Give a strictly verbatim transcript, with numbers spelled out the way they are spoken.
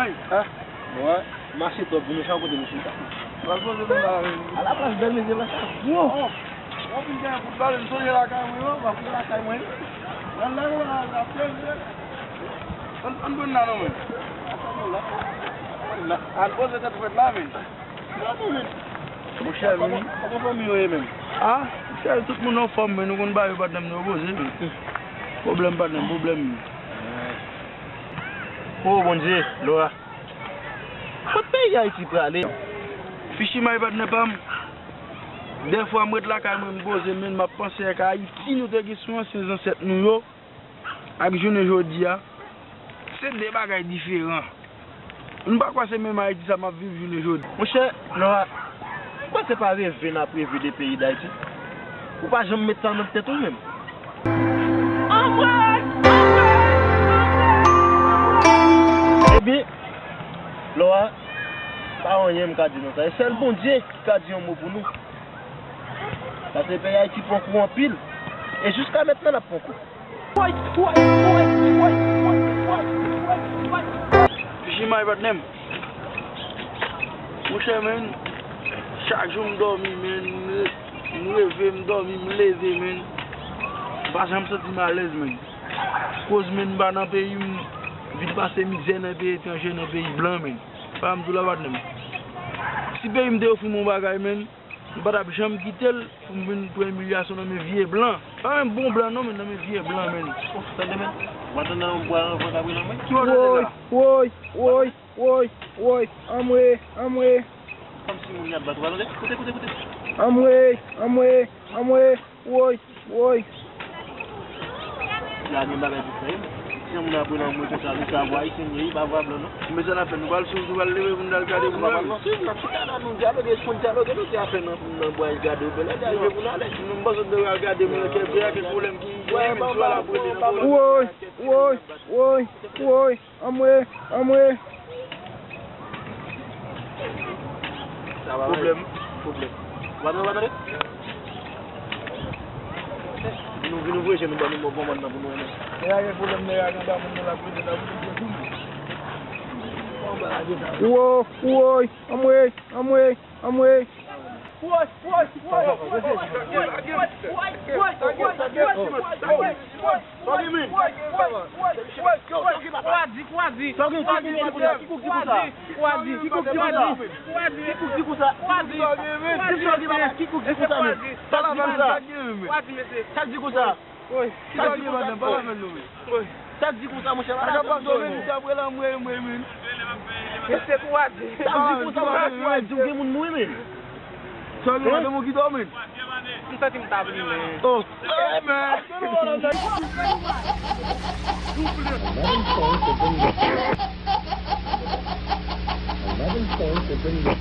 Hein? Bon, hein? Mache twòp, vin nou chak kote nou chita. Pral poze nou la, wi. A la plas bèl mesye la, sa gwo. Bon, bon, fin gen foutbòl, m sonje lakay mwen, wi, m ap lakay mwen. Nan la, nan la, nan la, nan la. Ann, ann pran nan non, men. Ann poze tèt fwèt la, men. Monchè, men. Kòman fanmi yo ye menm? Ah, monchè, tout moun anfòm, men nou konn ba yo patnè m, nou poze, men. Pwoblèm patnè m, pwoblèm. Oh, Bondye, Lora. Kot peyi Ayiti prale? Fichi may patnè pa m. Dèfwa m ret lakay mwen, m poze, men m ap panse ak Ayiti nou te gen sou ansyen zansèt nou yo. Ak jounen jodi a, se de bagay diferan. M pa kwè se menm Ayiti sa m ap viv jounen jodi. Monchè, Lora, m kwè se pa reve n ap reve de peyi Dayiti. Ou pa janm met sa nan tèt ou menm. Ebyen, Lora, pa anyen m ka di nou sa. E sèl Bondye ki ka di yon mo pou nou. Paske peyi Ayiti pran kou anpil. E jiska mentnan, l ap pran kou. Woy, woy, woy. Fichi may patnè m. Monchè, men, chak jou m dòmi, men, m re-, m reve, m dòmi, m leve, men. M pa janm santi m alèz, men. Koz, men, m pa nan peyi m, vin pase mizè nan peyi etranje, nan peyi blan, men. Pa m di w la, patnè m. Si peyi m te ofri m yon bagay, men, m pa t ap janm kite l pou m vin pran imilyasyon nan men vye blan. Pa menm bon blan non, men nan men vye blan, men. Oh, tande, men. W a tande yon bwa anvan k ap rele mwen? Ki w a tande la? Woy, woy, woy, woy, anmwe, anmwe. Kòmsi moun y ap bat ou. Tande, koute, koute, koute. Anmwe, anmwe, anmwe, woy, woy. La gen bagay pou fè, wi. Jan moun ap rele anmwe konsa, wi, sa vwa ayisyen li ye, pa vwa blan, non. Men sa n ap fè, nou pral swiv, nou pral leve pou n al gade pou nou wè. Papa, nou swiv, n ap chita la, nou dyaloge, si nou dyaloge, nou di afè nan, nan bwa gade, ou bèl, la, arive pou n ale. Nou, m panse nou al gade, men, kèk, kèk pwoblèm ki, ki menm si w al ap rele nan bò. Woy, woy, woy, woy, anmwe, anmwe. Pwoblèm, pwoblèm. Ou pa tande, ou pa tande? Vin nou, vin nou voye jèn nou ban nou bon bann nan pou nou renmen. Nèg la gen pwoblèm, nèg la gen damoun nan l ap rele, damoun nan gen doum. Woy, woy, anmwe, anmwe, anmwe. Woy, woy, woy, woy, woy, woy, woy, woy, woy. Sa w gen, men? Kwadi, kwadi. Sa w gen, kwadi, kwadi. Ki kouk di konsa? Kwadi, kwadi. Ki kouk di konsa? Kwadi, kwadi. Ki kouk di konsa? Kwadi, kwadi. Ki kouk di konsa, men? Sa l ap fè konsa? Kwadi, mesye. Sa l di konsa? Sa l di konsa? Sa l di konsa, monchè? Sa k ap pase, men? Misye ap rele anmwe, anmwe, men. Mesye, kwadi. Sa l di konsa, monchè? Kwadi, ou gen moun mouri, men. Sa w gen, madanm ou kite w, men? M santi m ta vle, men. Oh. Hey, man. Another story to bring you. Another story to bring you.